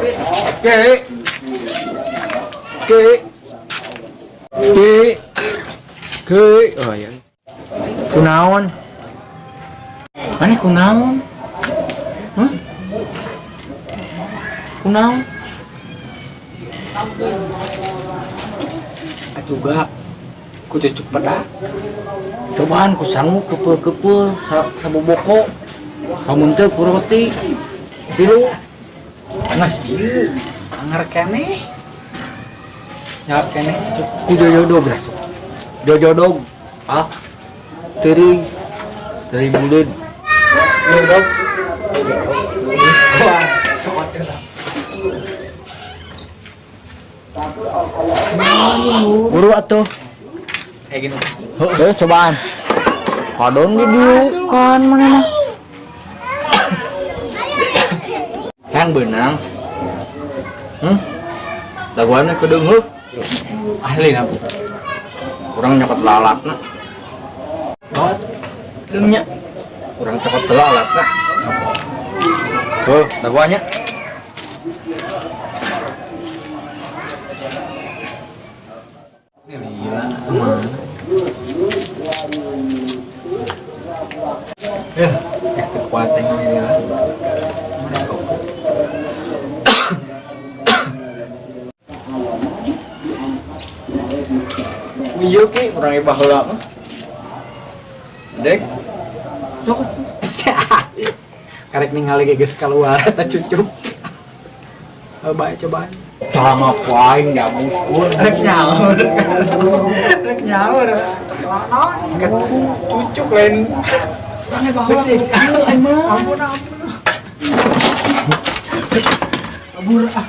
Ki. Ki. Ki. Ki. Oh iya. Kunaon? Maneh kunaon? Hah? Kunaon? Atuh gak ku cucuk peda. Cobaan ku sangu kepeul-kepeul saboboko. Lamun teu ku roti. Tilu. Ngas ieu anger keneh. Nyalap keneh. Ku jojodog ras. Jojodog. Ah. Teuring. Teuring buleud. Jojodog. Wah, cokot lah. Buru atuh. Kayak gini. Heuh, cobaan. Kadon didiukan mana mah. Yang beunang. Laguanna kedeung heuh. Ahli na. Urang nyokot lalatna. Oh, Deungnya. Urang cokot lalatna. Heuh, laguannya. Ini gila, kemana? Eh, geus teu kuat aing ini lah. Mana si Opu? Iya ki, urang ge baheula mah. Dek. Sok. Karek ningali ge geus keluar eta cucuk. Oh, bae cobaan. Sama ku aing diabuskeun. Rek nyaur. Rek nyaur. Naon? Cucuk lain. Urang ge baheula kieu aing mah. Ampun ampun. Kabur ah.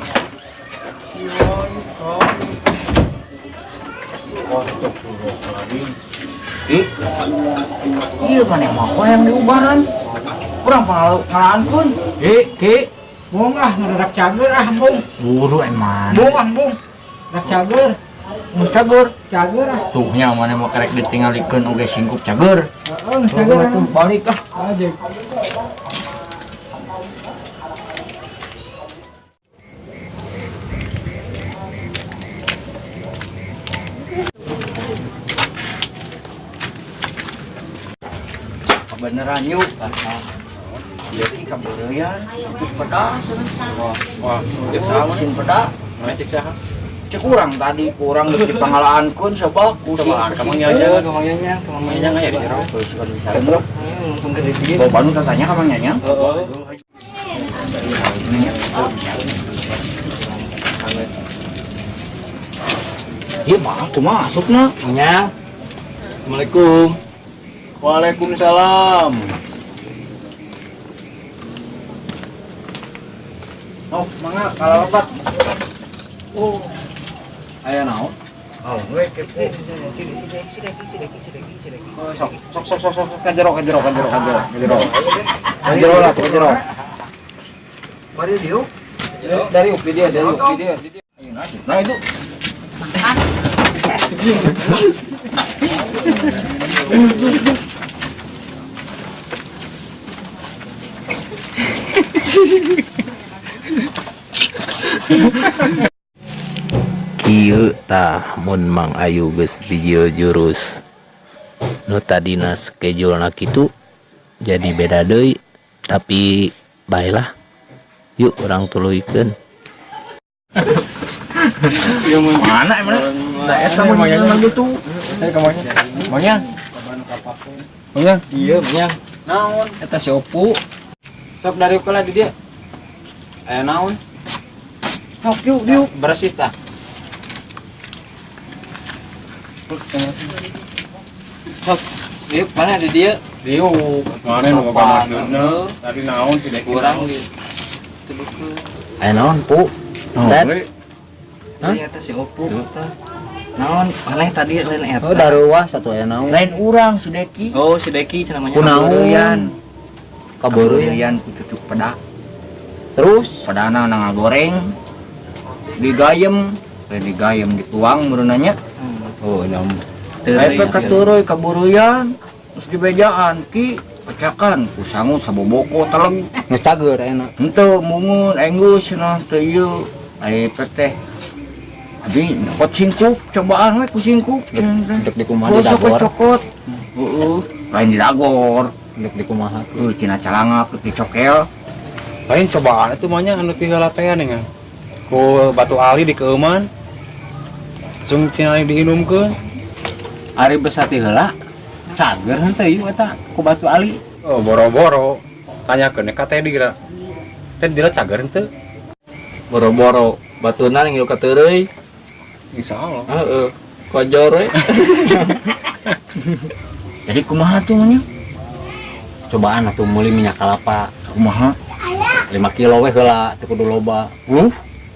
Astagfirullahaladzim. Ki. Iya mana mah yang diubaran. Urang pangalaankeun. Ki, ki. Bung ah, ngadadak cager ah, bung. Buru emang. Bung ah, bung. Dak cager. Geus cager. Cager ah. Tuh nya mana mau kerek ditinggalikeun oge singkup cager. Heeh, geus cager Tuh balik ah. Aja. Kebeneran yuk. Jadi kabeureuyan cucuk pedas. Wah, wah, cek saha Sin pedas. mana cek saha? Cek urang tadi kurang geus dipangalaankeun sabab Coba kamu nyanya, kamu nyanya, kamu nyanya aya di jero. Terus kan bisa remuk. Langsung ke dieu. Bawa Bandung tanya ka Mang Nyanyang. Heeh. Iya mah, kumaha asupna? Nyang. Assalamualaikum. Waalaikumsalam. Oh, mangga kalau lepat. Oh. Aya naon? Oh, we kepo. Sini sini sini sini sini sini. Oh, sok sok sok sok sok ka jero ka jero ka jero ka jero ka jero. Ka jero lah, ka jero. Mari dieu. Dari upi dia, dari upi dia. Nah itu. Kieu tah mun Mang Ayu geus bijil jurus nu tadina schedule-na kitu jadi beda deui, tapi baelah yuk urang tuluykeun. Mana emang? Nah, eta mah emang gitu. Eh, kamu nya. Maunya? Iya, Nyang. Naon? Eta si Opu. Sok dari ukeula di dia. Aya naon? Sok yuk, yuk. Bersih tah. Sok, diuk mana di dia? Diuk. Mana nu boga maksudna? Tadi naon si Deki? Kurang di. Aya naon, Pu? Tet. Hah? Eta si Opu tah. Naon? Maneh tadi lain eta. Oh, daruah satu aya naon. Lain urang si Deki. Oh, si Deki cenah namanya. Kunaon? Kabeureuyan ku cucuk pedak. Terus pedana na ngagoreng. Digayem, lain digayem dituang meureunanya. Oh, nyam. Eta katuruy kaburuyan. Terus dibejaan ki. Pecakan ku sangu saboboko teleg. Geus cager ayeuna. Henteu mungun enggeus cenah teu ieu. Ai teh. Abi nyokot singkup, cobaan we ku singkup cenah teh. Dek di kumaha Oh, di dagor. Cokot, cokot. Heeh, lain di dagor. Dek di kumaha. Heuh, cenah calangap dicokel. Lain cobaan itu mah nya anu ti heula teh nih. Ku batu ali di keuman. Langsung cenah diinumkeun. Ari besa ti heula cager henteu ieu eta ku batu ali. Oh, boro-boro. Tanyakeun ka Teddy geura. Teh dira cager henteu? Boro-boro batuna ngilu ka teureui. Insyaallah. Heeh. Kojor we. Jadi kumaha tuh nya? Cobaan atuh meuli minyak kelapa Kumaha? 5 kilo we heula teu kudu loba.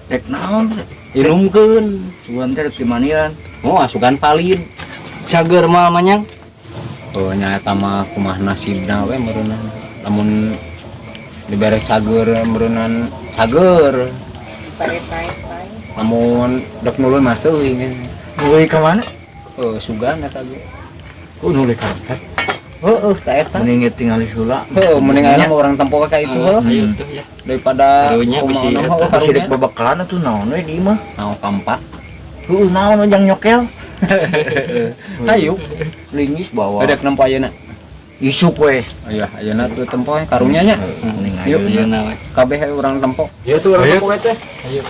Rek naon? Inumkeun. Sugan teh rek dimanian. Oh, asugan palid. Cager mah manyang. Oh, nya eta mah kumaha nasibna we meureunna. Lamun dibere cager meureunnan cager. Lamun dek nulun mah teuing. Euy ka mana? Oh, sugan eta ge. Ku nulih ka. Heeh, ta eta. Mending ge tinggal heula. Heuh, mending ayeuna mah urang tempo we ka itu heuh. Ayo tuh ya. Daripada Karunya bisi kumaha eta. heuh, Bisi karunya. rek babakalan atuh naon we di imah. Naon kampak. Heuh, naon we jang nyokel. Hayu, Linggis bawa. dek nempo ayeuna. Isuk we. Iya, ayeuna tuh tempo we karunya nya. Mending Yuk, ayeuna. Ayeuna we. Kabeh urang tempo. Ieu tuh urang tempo we teh. Ayo.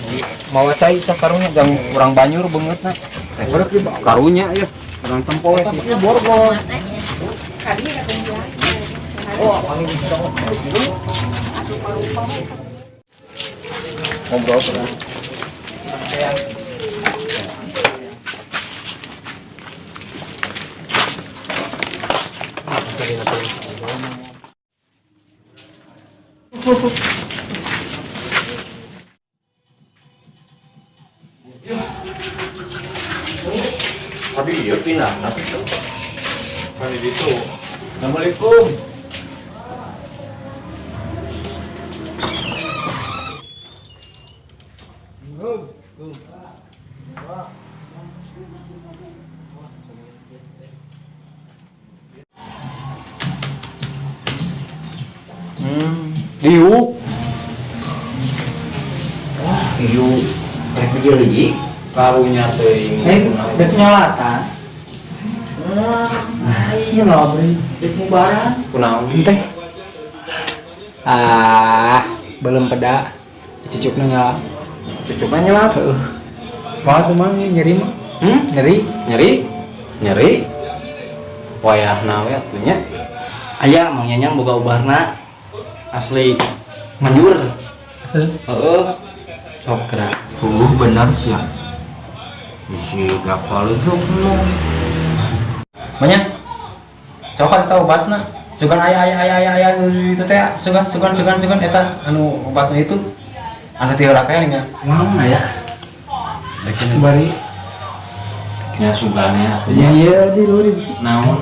Mawa cai teh karunya jang urang banyur beungeutna. Karunya ieu urang tempo we. Borgol. Ngobrol terus. Tapi iya pindah, tapi itu. Kan di ditu. Assalamualaikum. Diuk. Wah, ieu rek video hiji. Karunya teuing. Eh, dek nyolatan. Iya lah, beri. Rek mubaran. Kunaon? Teh. Ah, belum peda. Cucukna nyala. Cucukna nyelap. Heeh. Wah, tuh mang nyeri mah. Hmm? Nyeri. Nyeri? Nyeri? Wayahna we atuh nya. Aya Mang Nyanyang boga ubarna. Asli manjur. Heeh. Sok gerak. Benar sih ya. Bisi gapal sok ngomong. Banyak. Coba eta obatna. Sugan aya aya aya aya aya nu di ditu teh sugan sugan sugan sugan eta anu obatna itu. Anu ti heula teh nya. Mana ya? Bari. Nya sugane atuh. Iya di luhur. Naon?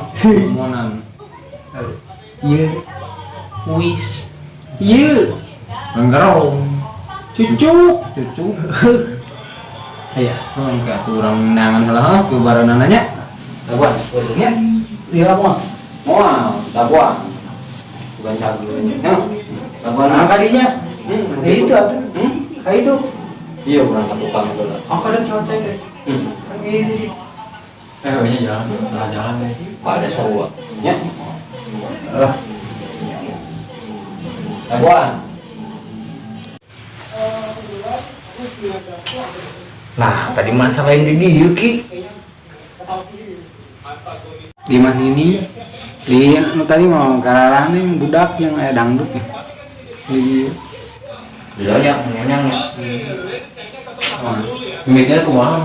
Monan. Iya. Wis. Iya. Ngerong. Cucuk. Cucu. Aya. Heuh, ke atuh urang neangan heula heuh diubaranana nya. Daguan, nya. Iya apa? Moal, daguan. Bukan cager nya. Heuh. Daguan Nah, kadinya. Hmm, Eh, itu atuh. Hmm? Kayak itu. Iya, urang ka tukang heula. Aku ada cuaca itu. Hmm. Kan gini. Eh, nya jalan, jalan jalan deh. Pada sarua. Nya. Ah. Daguan. Nah, tadi masalah yang di dieu Ki. Di mana ini? Di anu tadi mau kararah nih budak yang aya dangdut nih. Di Bilanya nyanyang nya. oh. Mimitinya kumaha?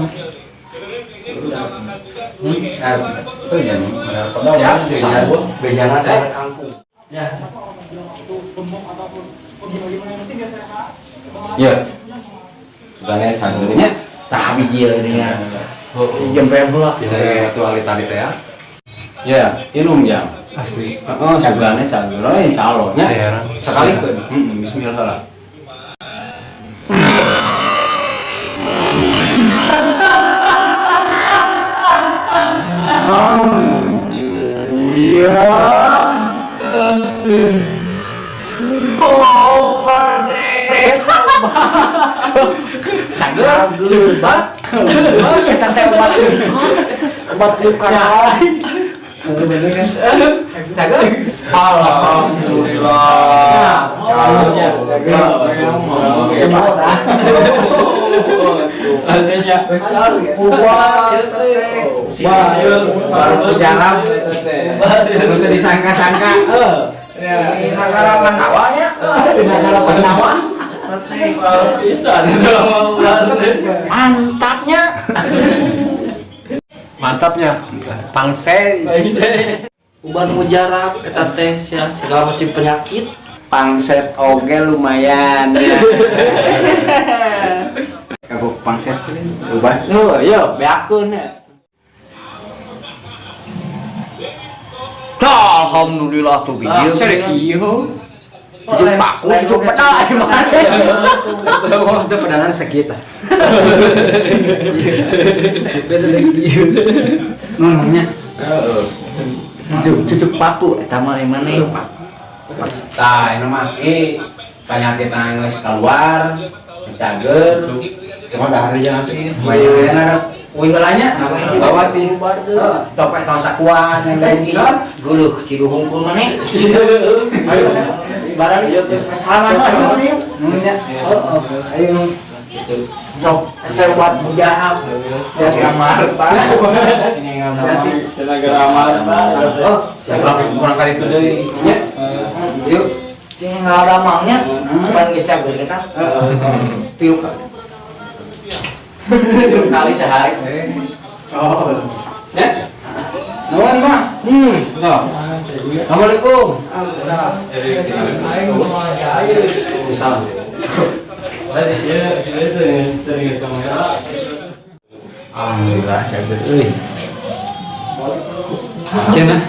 Hmm, ah, Oh, jangan. ya, ya, bejana teh kangkung. Ya. Ya. Sugane cagernya. Tah biji nya. Jempe heula. Saya tuh ali tadi teh ya. Ya, inum jang. Asli. Heeh, sugane cager we insyaallah nya. Saya heran. Sakalikeun. Heeh, bismillah lah. Cager. Obat. Eta teh obat luka. Obat luka naon? Cager. Alhamdulillah. Cager. Bahasa. Artinya Obat teh. Baru mujarab terus disangka-sangka. Nagara Pandawa nya. Nagara Pandawa. Males pisan sama Mantapnya. Mantapnya. Pangse. Uban mujarab eta teh sia segala macam penyakit. Pangset oge lumayan ya. Kagok pangset ubah. Oh, yo beakeun ya. Alhamdulillah tuh video. Kieu. Cucuk paku, cucuk peda emang. Itu pedanan sakit ah. Biasa lagi. Ngomongnya. Cucuk cucuk paku eta mah emang nih. Tah, ini mah penyakit geus keluar, geus cager. Cuma dahar aja sih. Lumayan ada uih heula nya. Bawa ti topek tong sakuan yang dari Geuleuh ciduh hungkul maneh. Ayo. Barang ieu teh salaman ayo. Nya. Ayo. Sok eta obat mujarab. Ya kamar. Oh, Siapa kurang kali itu deui nya. Yuk. cing ngaramangnya pan geus cager eta. Tilu tilu kali sehari. Oh. Ya. Nuhun, Pak. No. Assalamualaikum. Waalaikumsalam. Alhamdulillah cager euy. Cenah.